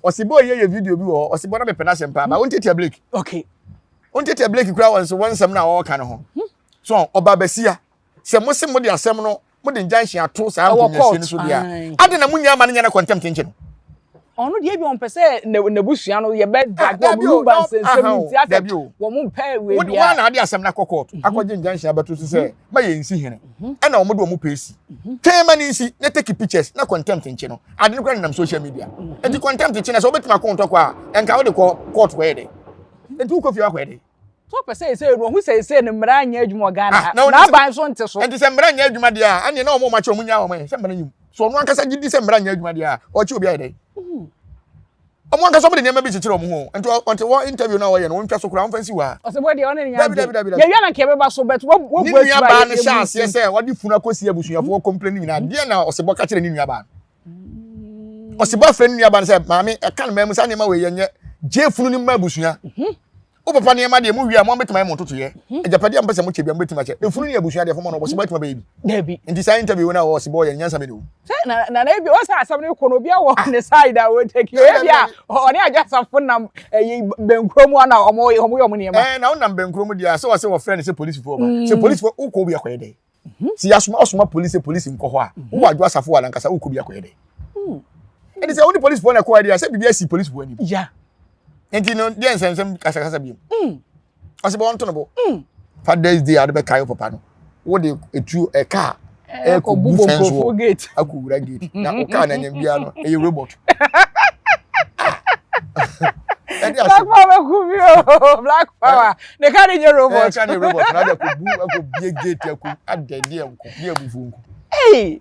Ɔsebɔ yɛ yɛ video bi wɔ hɔ. Ɔsebɔ na mepɛ n'asɛm paa. Ba wontiatia Blake. Okay. Wontiatia Blake kura wɔn so wɔn nsɛm na ɔreka no ho. So ɔba basia. Sɛ mo se mo de asɛm no mo de injunction ato saa nkonnwasie no so deɛ a, ade na mo nya ama no nyɛ na contempt nkyɛ no. Ɔno deɛ bi wɔn pɛ sɛ n'abusua no yɛbɛ drag wɔn lumba nsɛnsɛm nti asɛ wɔn mpɛ wei bia. Wɔn na ade asɛm no akɔ court akɔgye injunction abɛto so sɛ ma yɛn nsi hene ɛna wɔn de wɔn pɛ si twɛn ma ne nsi na take pictures na contempt nkye no. Ade no kora nenam social media nti contempt nkye na sɛ wobɛtumi akɔ ntɔkwa a ɛnka wode kɔ court kɔyɛ dɛ nti wokɔ fie akɔyɛ dɛ. So ɔpɛ sɛ ɛsɛ no ɔhu sɛ ɛsɛ no mmara nyɛ adwuma wɔ Ghana ha na aban so nte so. Nti sɛ mmara nyɛ adwuma deɛ a ɛneɛ na wɔn akyɛ wɔn nyaa wɔn sɛ mmara nyim so ɔno ankasa gye di sɛ mmara nyɛ adwuma deɛ a ɔkye obi ayɛ dɛ. Wɔn ankasa wɔn de nneɛma bi kyekyere wɔn ho nti ɔnte wɔn interview na wɔyɛ no wɔn ntwa so koraa wɔn fa nsi hɔ a. Ɔsɛ bɔ deɛ ɔne ne nya agye yɛwia na nka ɛbɛba so but wɔbu atua. Ne nua baa no hyɛ aseɛ sɛ ɔde funu akɔsi abusuafoɔ complain nyinaa deɛ na ɔsebɔ ka kyerɛ ne nua baa no. Ɔsebɔ afrɛ ne nua baa no sɛ maame ɛka no mmaa mu saa nneɛma wei yɛnyɛ gye funu no mma abusua. Wo papa nneɛma deɛ mo wie a mo bɛtumi ayɛ mo ntotoyɛ. Agyapadeɛ a mopɛ sɛ mokyɛ bia mobɛtumi akyɛ. Efunu ne abusua deɛ fama no ɔbɔsebɔ atumi abɛyɛ bi. Dabi. Nti saa interview no a ɔsebɔ yɛ nyansa bɛ ne wɔ mu. Sɛ na na na ebi ɔsɛ asɛm no kɔ no obi awɔ ne side a ɔtake ebi a ɔne adwasafo nam ɛyi bɛnkuro mu ana ɔmo ɔmo yɛ ɔmo nneɛma. Ɛɛ na wonam bɛnkuro mu deɛ a sɛ wɔsɛ wɔfrɛ no sɛ polisifoɔ ba. Sɛ polisifoɔ wokɔ obi akɔyɛ dɛ. Sɛ yɛasoma ɔsoma polisi sɛ polisi nkɔ hɔ a wowɔ adwo asafo wɔ anankasa wokɔ bi akɔyɛ dɛ. Ɛnti sɛ wone polisifoɔ na ɛkɔɔ deɛ a sɛ biribi asi polisifoɔ anim. Yeah. Nti no deɛ nsɛnsɛm kasakasa bi. Ɔsɛ bɔ ɔnto no bo. Father's Day ade bɛkae wo papa no. Wode etuo ɛka ɛkɔ bu fɛn so gate. Akɔ wura gate. Na wo kaa na nyam biara no ɛyɛ robot. Ɛde ase. Black power ku bi o. Black power. Ne ka ne nye robot. Ɛka ne robot na ade akɔ bu akɔ bie gate akɔ adɛ deɛ nko deɛ abufuo nko. Hey.